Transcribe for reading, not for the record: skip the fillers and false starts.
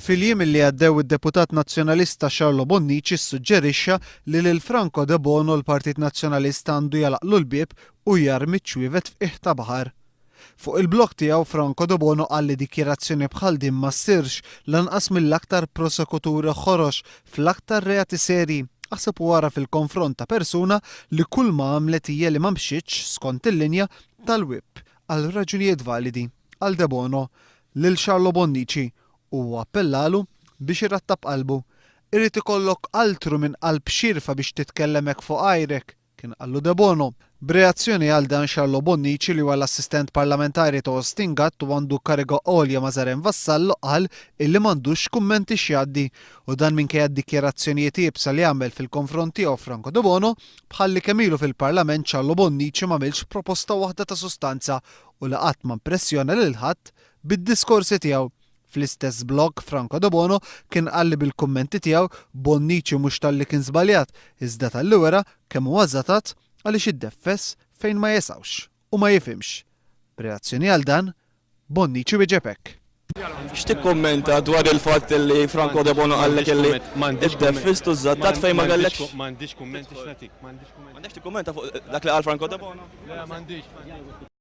Fil-jiem li għaddew id-deputat Nazzjonalista Charlo Bonnici ssuġġerixxa li lil Franco Debono l-Partit Nazzjonalista għandu jagħlaqlu l-bieb u jarmi ċ-ċwievet f'qiegħ ta' baħar. Fuq il-blog tiegħu Franco Debono qal li dikjarazzjoni bħal din ma ssirx lanqas mill-aktar prosekuturi ħorox fl-aktar reati serji, aħseb u ara fil-konfront ta' persuna li kulma għamlet hija li ma mxietx skont il-linja tal-whip għal raġunijiet validi. Qal Debono lil Charlo Bonnici u appellalu biex irattab qalbu. Irid ikollok altru minn qalb xierfa biex titkellem hekk fuq għajrek, kien qallu Debono. B'reazzjoni għal dan Charlo Bonnici li huwa l-assistent parlamentari ta' Austin Gatt u għandu kariga għolja ma' Zaren Vassallo qal illi m'għandux kummenti x'jgħaddi u dan minkejja d-dikjarazzjonijiet iebsa li għamel fil-konfront tiegħu Franco Debono bħal li kemm ilu fil-Parlament Charlo Bonnici m'għamilx proposta waħda ta' sustanza u li qatt ma mpressjona lil ħadd bid-diskorsi tiegħu. Fl-istess blog Franco Debono kien qal li bil-kummenti tiegħu Bonnici mhux talli kien żbaljat iżda talli wera kemm huwa żatat għaliex iddeffes fejn ma jesgħux u ma jifhimx. B'reazzjoni għal dan, Bonnici wieġeb hekk. X'tikkummenta dwar il-fatt li Franco Debono qallek illi ddeffist u żattat fejn ma kellekx. M'għandix kummenti x'nagħtik. M'għandekx tikkummenta fuq dak li qal Franco Debono? Le, m'għandix.